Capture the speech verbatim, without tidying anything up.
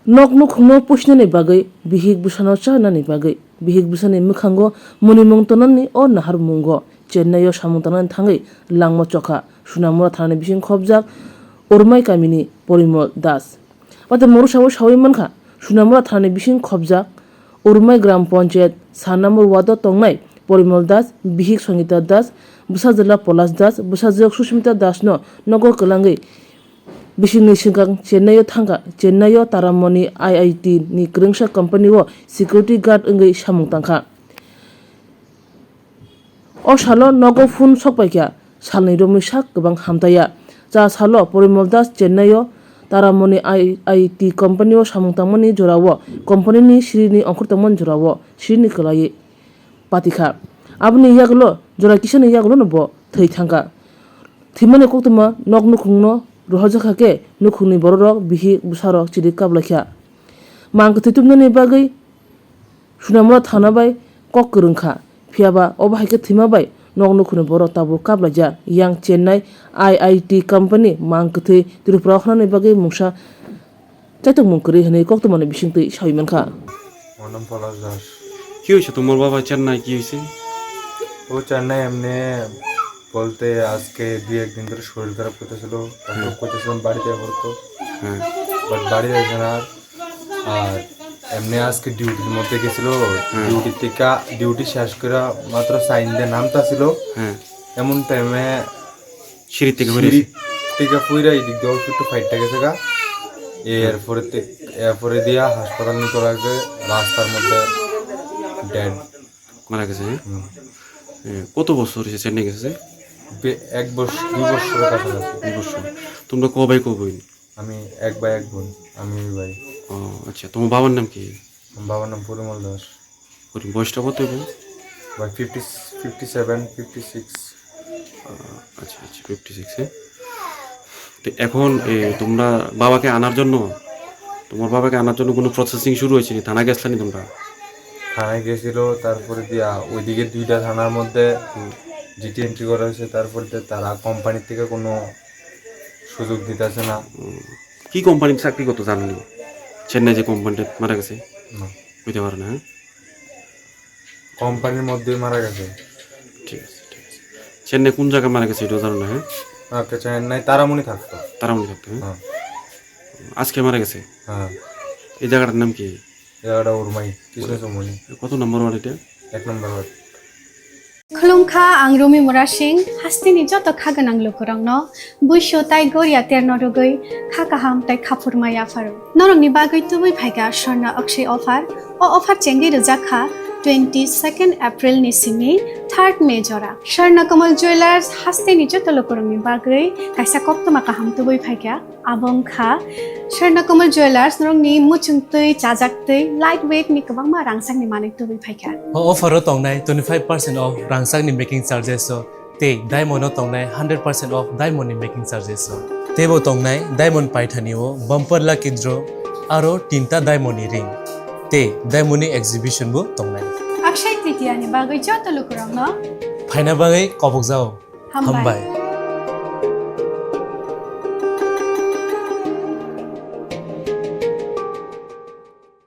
Nok nukhungno pusinani bagwi, bihik bwsano chanani bagwi, bihik bwsani mwkhango munimung tonani o naharmungo Chennai o samung tangnani thangwi langma chokha Sunamura thanani bising khobjak Urmai kamini Porimol Das. Watwi mungsa o sawi mankha, Sunamura thanani bising khobjak Urmai Gram Panchayat sa number ward o tongnai Porimol Das, bihik Sangita Das, bwsajwla Polash Das, bwsajwk Susmita Das no nogo kwlangwi bisingni swkang Chennai o thangkha. Chennai o Taramoni I I T ni kwrwngsa company o security guard wngwi samung tangkha. O salo nogo phone sokpaikha, salni romwi sak kwbang hamtaya. Cha salo Porimol Das Chennai o Taramoni I I T company o samung tangmani jorao, company ni siri ni ongkhor tongmani jorao siri ni kwlaiwi patikha. Aboni yagulo jora kisani yagulo no bo thwi thangkha. Thwimani koktwma nok nukhungno rohorjakha khe nukhungni bororok bihik bwsarok chiri kaplaikha. Mang kwthwi tubunani bagwi Sunamura thana bai kok kwrwngkha, phiyaba obo hai khe thwima bai nok nukhungni borok tabuk kaplaijak. Yang Chennai I I T company mang kwthwi Tripura o hwnani bagwi mungsa chaitokmung kwrwi hwnwi koktwmani bisingtwi sawi mankha. আমার নাম পলাশ দাস। কি হয়েছে তোমার বাবা চেন্নাই, কি হয়েছে? ও চেন্নাই এমনি বলতে আজকে দুই একদিন ধরে শরীর খারাপ করতেছিল, তারপর হুম। করতেছিলাম বাড়িতে পড়তো। হ্যাঁ। বাট বাড়ি যাইছে না আর। আর এমনি আজকে ডিউটির মধ্যে গেছিল, হুম। ডিউটি থেকে, ডিউটি শেষ করে মাত্র সাইন দিয়ে নামতা ছিল। হ্যাঁ। এমন টাইমে সিঁড়ি থেকে পড়ে সিঁড়ি গেছে। থেকে পড়ে এই দিক দিয়ে অল্প একটু ফাইটটা গেছে গা। এরপরে তে-, এরপরে দিয়া হাসপাতাল নিতে লাগছে, রাস্তার মধ্যে ডেড। মারা গেছে, হ্যাঁ? হুম। এ, কত বছর হয়েছে চেন্নাই গেছে? বে-, এক বছর, দুই বছরের কাছাকাছি। দুই বছর। তোমরা ক ভাই ক বোন? আমি এক ভাই এক বোন, আমি ওই ভাই। ও, আচ্ছা, তোমার বাবার নাম কি? আমার বাবার নাম পরিমল দাস। ওর বয়সটা কত হবে? ভাই fifty, fifty seven, fifty six. আহ, আচ্ছা, আচ্ছা, ফিফটি সিক্স, হ্যাঁ। তো এখন, এ, তোমরা বাবাকে আনার জন্য, তোমার বাবাকে আনার জন্য কোনো প্রসেসিং শুরু হয়েছে নি? থানা গেছলানি তোমরা? থানায় গেছিল, তারপরে দিয়া ওইদিকে দুইটা থানার মধ্যে হুম। জিডি এন্ট্রি করা হয়েছে, তারপরে তো তারা কোম্পানির থেকে কোনো সুযোগ দিতেছে না। হুম। কি কোম্পানির চাকরি করতো জানো নি? চেন্নাই যে কোম্পানিটা মারা গেছে? না। হইতে পারে না, হ্যাঁ? কোম্পানির মধ্যে মারা গেছে। ঠিক আছে, ঠিক আছে। চেন্নাই কোন জায়গায় মারা গেছে এটাও জানো না, হ্যাঁ? আচ্ছা, চেন্নাই তারামণি থাকতো। তারামণি থাকতো, হ্যাঁ? হ্যাঁ। আজকে মারা গেছে? হ্যাঁ। এই জায়গাটার নাম কি? এই জায়গাটা উরমাই, কৃষ্ণ চৌমুহনী। কত নম্বর ওয়ার্ড এটা? এক নম্বর word. Khulumkha, ang Rumi Murasing, hasteni joto kha gwnang lukurokno buisu tai goria terno rwgwi kha kaham tai khaphurma yapharo. Norokni bagwi tubui phaikha Swarna Akshay offer. O offer chengwi rwjak kha twenty second April ni simi third May jora. Swarna Kamal Jewellers hasteni joto lukurokni bagwi kaisa koktwma kaham tubui phaikha. Abo wngkha Swarna Kamal Jewellers, norokni muchungtwi, chajaktwi, light weight ni kwbangma rangchakni manwi tubui phaikha. O offer o tongnai twenty five percent off rangchakni making charges o tei diamond o tongnai hundred percent off diamond ni making charges o. Teibo tongnai diamond paithani o bumper lucky draw aro tinta diamond ni ring tei diamond ni exhibition bo tongnai. Akshay Tritiya ni bagwi joto lukurokno phaina bagwi kobokjao. Hambai. Hambai.